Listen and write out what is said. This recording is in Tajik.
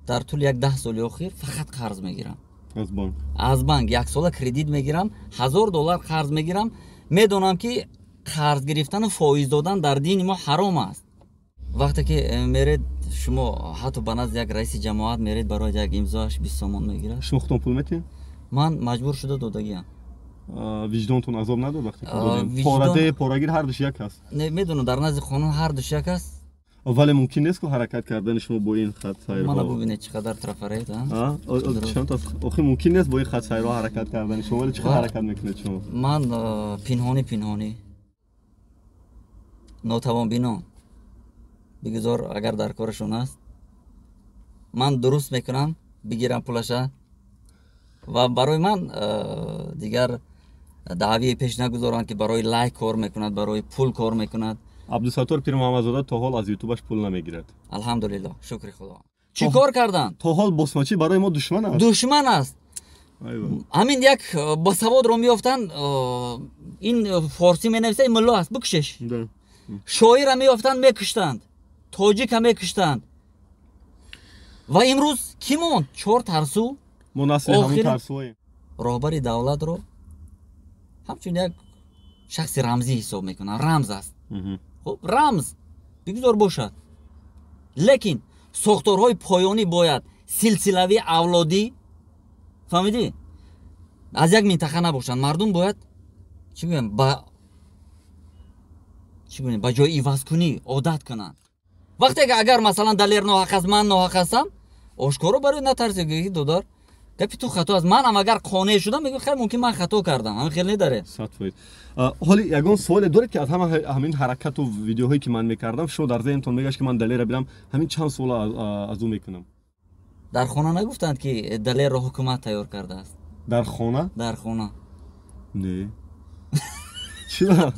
Дар тӯли як 10 соли охир фақат қарз мегирам. Аз банк? Аз банк яксола кредит мегирам, $1000 қарз мегирам. Медонам, ки қарз гирифтану фоиз додан дар дини мо ҳаром аст. Вақте ки меред шумо, ҳатто ба назди як раиси ҷамоат меред, барои як имзоаш 20 сомон мегирад. Шумо худтон пул метиҳед? Ман маҷбур шуда додагиам. Виҷдонтон азоб надод, вақте ки пораде, порагир ҳардуш як аст? Не, медонам, дар назди қонун ҳардуш як аст. Вале мумкин нест ку ҳаракат кардани шумо бо ин хатсайрҳо. Мана, бубинед, чӣ қадар трафарет. Охи, мумкин нест бо ин хатсайрҳо ҳаракат кардани шумо. Вале чӣ қадар ҳаракат мекунед шумо? Ман пинҳонӣ, пинҳонӣ. Нотавонбинон бигузор, агар дар корашон аст, ман дуруст мекунам, бигирам пулаша. Ва барои ман дигар даъвие пеш нагузоранд, ки барои лайк кор мекунад, барои пул кор мекунад. Абдусаттор Пирмуҳаммадзода то ҳол аз ютубаш пул намегирад. Алҳамдулилло, шукри Худо. Чӣ кор карданд? То ҳол босмачӣ барои мо душман аст. Душман аст. Ҳамин як босаводро меёфтанд, ин форсӣ менависа, ин мулло аст, бикушеш. Шоира меёфтанд, мекуштанд, тоҷика мекуштанд. Ва имрӯз кӣ монд? Чор тарсу. Мо насли ҳамун тарсуоем. Роҳбари давлатро ҳамчун як шахси рамзӣ ҳисоб мекунанд. Рамз аст. Хуб, рамз бигузор бошад, лекин сохторҳои поёнӣ бояд силсилавӣ, авлодӣ, фаҳмидӣ, аз як минтақа набошанд. Мардум бояд, чӣ гӯям, ба чӣ гӯям, ба ҷои ивазкунӣ одат кунанд. Вақте ки агар, масалан, Далер ноҳақ аст, ман ноҳақ ҳастам, ошкоро барои натарси, гӯӣ: «Додар, гапи ту хато аст». Манам агар қонеъ шудам, мегӯям: «Хайр, мумкин ман хато кардам». Ҳамин хел недаре? 100%. Ҳоли ягон суоле доред, ки аз ҳама ҳамин ҳаракату видеоҳое, ки ман мекардам, шумо дар зеҳнтон мегашт, ки ман Далера бинам, ҳамин чанд суол аз ӯ мекунам? Дар хона нагуфтанд, ки Далерро ҳукумат тайёр кардааст? Дар хона? Дар хона. Не, чира?